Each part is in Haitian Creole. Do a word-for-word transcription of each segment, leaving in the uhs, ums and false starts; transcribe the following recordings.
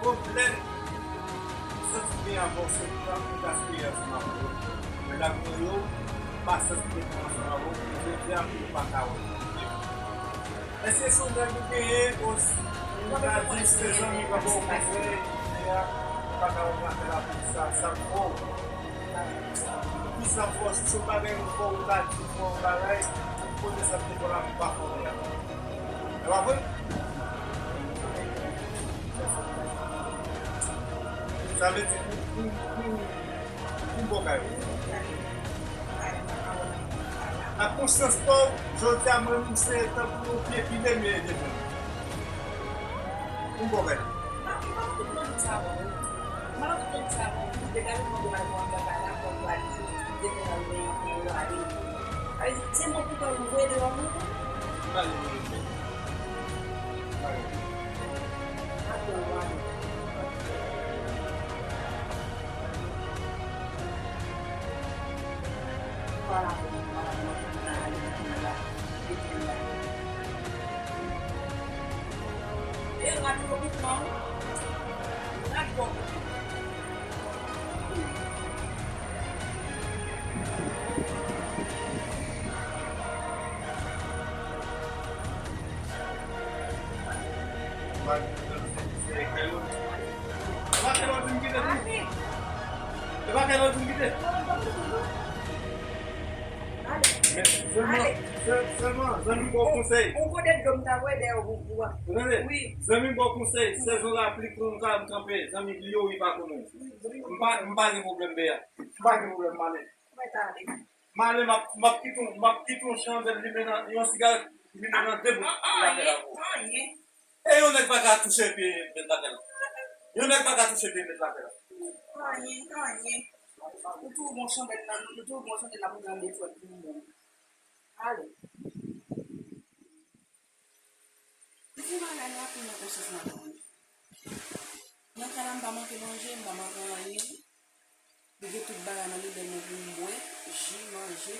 Pwoblèm, santi gen avanse tan pou gaspiye ansanm avè w. Medam mwen yo, pa santi gen tan ansanm avè w, men jodi a, yo pa ka wè. Èske se yon nèg ou genyen, ou ka di se zanmi pa ba w konsèy, kounye a, ou pa ka wè nan afè la pou sa, sa k fè w? Ki sa k fè w? Si se yon bagay ou fè, ou ka di fè yon bagay, ou konnen sa k te fè w la pou pa fè w la. E pa vre? Sa vle di, pou, pou, pou, pou m ba w kay ou. Ak konsyans pa w, jodi a mwen menm se tankou yon pye pile m ye devan w. Pou m ba w kay ou. Men sèlman, sèl-, sèlman, zanmi ba w konsèy. Ou kote dlo m ta voye dèyè ou pou, pou, pou. Ou tande? Wi. Zanmi ba w konsèy, sezon lapli, pou nou ka kanpe, zanmi, li yo, li pa konnen. M pa, m pa gen pwoblèm, Beya. M pa gen pwoblèm, m ale. M ale, m ap, m ap kite w, m ap kite w chandèl limen nan, yon sigarèt limen nan de bout lakay la pou ou. E yon nèg pa ka touche pye mèt lakay la. Yon nèg pa ka touche pye mèt lakay la. Anyen, anyen. Nou tou gon chandèl nan, nou tou gon chandèl nan pou gade fwèt pou moun. Ale. Li di bagay la pou nan konsyans mwen. Nan kay la, m pa manke manje, m pa manke anyen. Li gen tout bagay nan li, bèl mwen pou m bwè, ji, manje.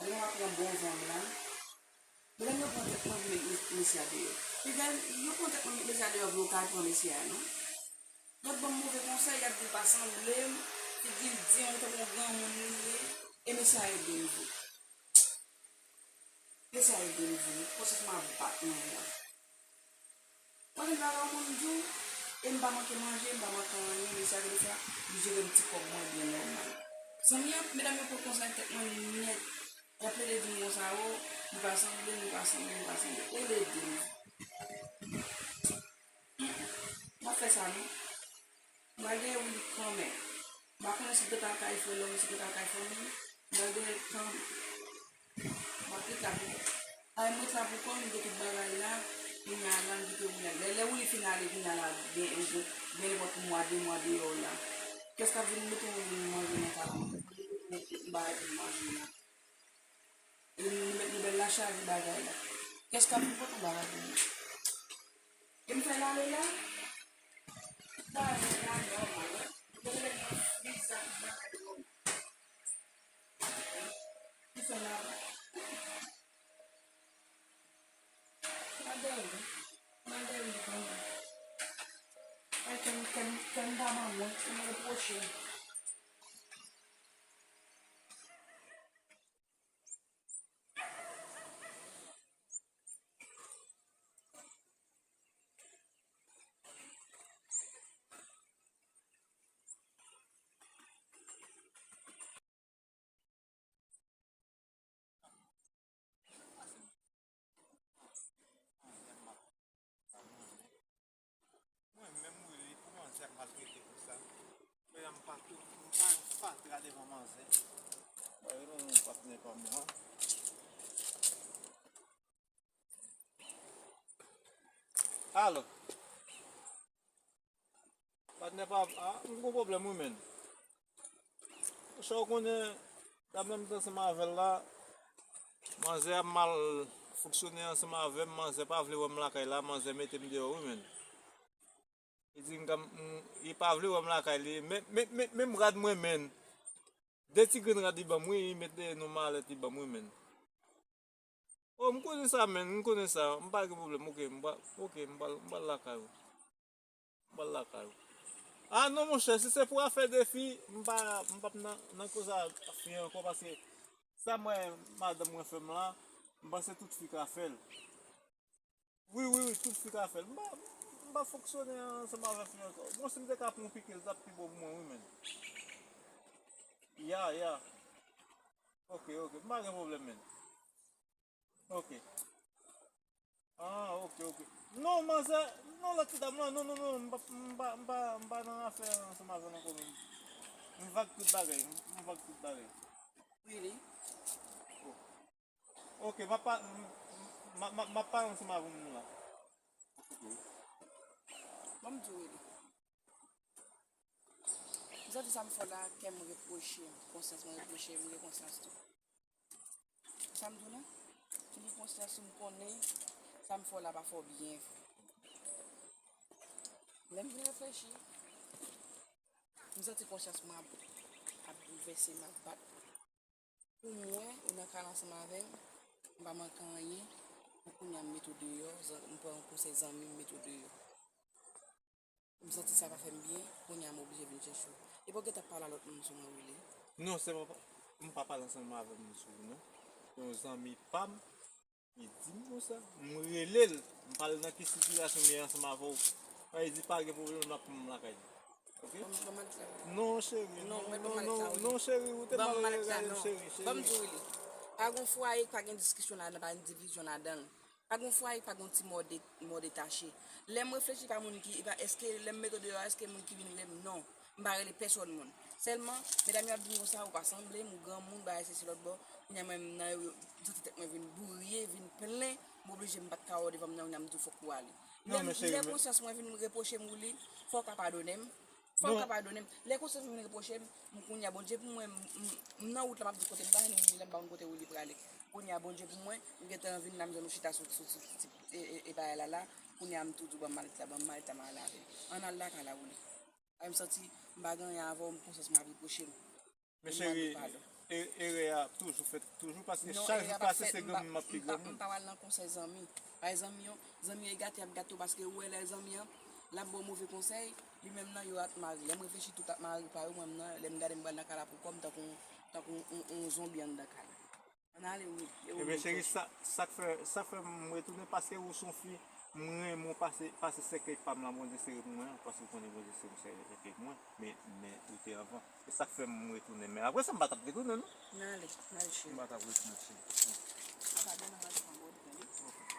Lè m ap pran bon van m la. Lè m pran tèt mwen, m met mesye a deyò. Piga, yo pran tèt mwen, met mesye a deyò, vle yo ka pran mesye a, non. Lòt ban m move konsèy, y ap di l pa sanble m, figi l di m tankou yon granmoun li ye, e mesye a ede m vre. Mesye a ede m vre, konsyans mwen ap bat mwen la. Mwen menm bagay ou konn di w, e m pa manke manje, m pa manke anyen, mesye a te fè, li jere m ti kòb mwen byen nòmal. Zanmi an, medam yo pran konsèy tèt mwen nèt. Y ap plede di m konsa, o, li pa sanble, li pa sanble, li pa sanble. E l ede m. M ap fè sa non. M pral gen wi kanmenm. M pa konnen si m te pral kay frè l, si m te pral kay fanmi m, m pral gen kanmenm. M ap ret la pou kò m. Ay, m ret la pou kò m, m gen tout bagay la. Kounye a la, m kite Wouli. Lè, lè Wouli fin ale, kounye a la, gen, gen, gen nenpòt mwa, de mwa deyò la. Kiyès k ap vin mete yon manje nan kay la? M bagay pou manje la. E nou met nou bèl la chaje bagay la. Kiyès k ap vin pote yon bagay pou mwen? E m fè l ale la? Bagay la nòmal. Mwen te lè nan friz la, bagay nòmal. Ki fè laba? Mwen dèyè, mwen dèyè kanmenm. Ay, kè m, kè m, kè m pa ban mwen, kè m repwoche. Mwen menm wi, pou manzè ap maltrete konsa. Medam pa tou, m pa yon fatra devan manzè. Ba yo non, patnè pa m nan. Alo. Patnè pa m, a, m gon pwoblèm wi, menn. Monchè, ou konnen, dam nan m t ansanm avè l la, manzè ap mal fonksyone ansanm avè m, manzè pa vle wè m lakay la, manzè mete m deyò wi, menn. Li Di m ka, m, li pa vle wè m lakay li. Men, men, men, menm rad mwen, menn. De ti grenn rad li ban m, wi, li met de non malèt li ban m, wi, menn. O, m konnen sa, menn, m konnen sa. M pa gen pwoblèm, oke, m pa, oke, m pral, m pral lakay ou. M pral lakay ou. A non, monchè, si se pou afè de fi, m pa, m p ap nan, nan koze a fi ankò, paske sa m wè madanm mwen fè m la, m panse tout fi ka fè l. Wi, wi, wi, tout fi ka fè l. M pa, m pa fonksyone ansanm avè fi ankò. Bon, si m te ka pran yon pike, l t ap pi bon pou mwen, wi, menn. Ya, ya. Oke, oke. M pa gen pwoblèm, menn. Oke. Ah, oke, oke. Non, manzè, non, lòt ti dam lan, non, non, non, m pa, m pa, m pa, m pa nan afè ansanm avè l ankò, menn. M vag tout bagay, m, m vag tout bagay. Really? Oh. Oke, m ap pa-, m, m, m, m ap pale ansanm avè w la. Oke. Ban m di w, Willy. M santi sa m fè w la, kè m repwoche m, konsyans mwen repwoche m, m gen konsyans tou. Sa m di w la? M gen konsyans, m konnen sa m fè w la pa fè w byen. Lè m vin reflechi, m santi konsyans mwen ap, ap boulvèse m, ap bat. Pou mwen, ou nan kay la ansanm avè m, m pa manke anyen, pou kounye a m mete w deyò, zan-, m pran yon konsèy zanmi, m mete w deyò. M santi sa pa fè m byen, kounye a m oblije vin chèche w. Epi w gentan pale a lòt moun sou mwen, Willy? Non, se pa, m pa pale ansanm avè moun sou ou, non. Se yon zanmi pa m, li di m konsa. M rele l, m pale nan ki sitiyasyon m ye ansanm avè w. Sa vle di pa gen pwoblèm, l ap pran m lakay li. Oke? Ban m, ban m al travay. Non, cheri, non, non, non, non, cheri, ou te mal regade m, cheri, cheri. Ban m di w, Willy. Pa gen fwaye k pa gen diskisyon ladan, pa gen divizyon ladan l. Pa gen fwaye k pa gen ti mò de, mò detache. Lè m reflechi pa moun ki, e pa, èske lè m mete w deyò a, èske moun ki vin rele m? Non. M pa rele pèsòn moun. Sèlman, medam yo ap di m konsa, ou pa sanble m, ou granmoun, bagay sesi lòt bò. Kounye a mwen menm nan yo, yo, m santi tèt mwen vin bourye, vin plen, m oblije m pa t ka wè w devan m nan, kounye a m di w fòk ou ale. Lè, lè konsyans mwen vin repwoche m, Willy, fò w ka padone m. Fò w ka padone m. Lè konsyans mwen vin repwoche m, m kounye a Bondye pou mwen, m, m, m nan wout la, m ap di kote m prale, m lè m pa konn kote Willy prale. Kounye a Bondye pou mwen, m gentan vin la, m jwenn ou chita sou, sou, sou, sou, e, e, e bagay la la. Kounye a m tou di w ban m malèt la, ban m malèt la, m al avè l. Ann al lakay la, Willy. Ay, m santi m pa gen anyen avè w, m konsyans mwen ap repwoche m. Men cheri, erè a toujou fèt, toujou, paske chak jou pase se granmoun m ap pi granmoun. Non, erè a pa fèt, m pa, m pa, m pa pral nan konsèy zanmi. Bay zanmi yo, zanmi yo e gate ap gate w, paske ou wè lè zanmi an, l ap ba w move konsèy, li menm nan yo ap mare. Lè m reflechi tout ap mare pa yo, mwen menm nan, lè m gade m pral nan kay la pou kò m tankou, tankou yon, yon, yon zonbi anndan kay la. Ann ale, wi. Ebyen, cheri, sa, sa k fè, sa k fè m retounen, paske ou se yon fi, m renmen w pase, pase sèkèy pa m la, Bondye sere pou mwen an, paske ou konnen Bondye se yon sèkèy pou mwen, men, men ou te anvan. E sa k fè m retounen, men apre sa, m pa t ap retounen, non. Ann ale, ann ale, cheri. M pa t ap retounen, cheri. Apa, demen mwen te pran bòd, tande.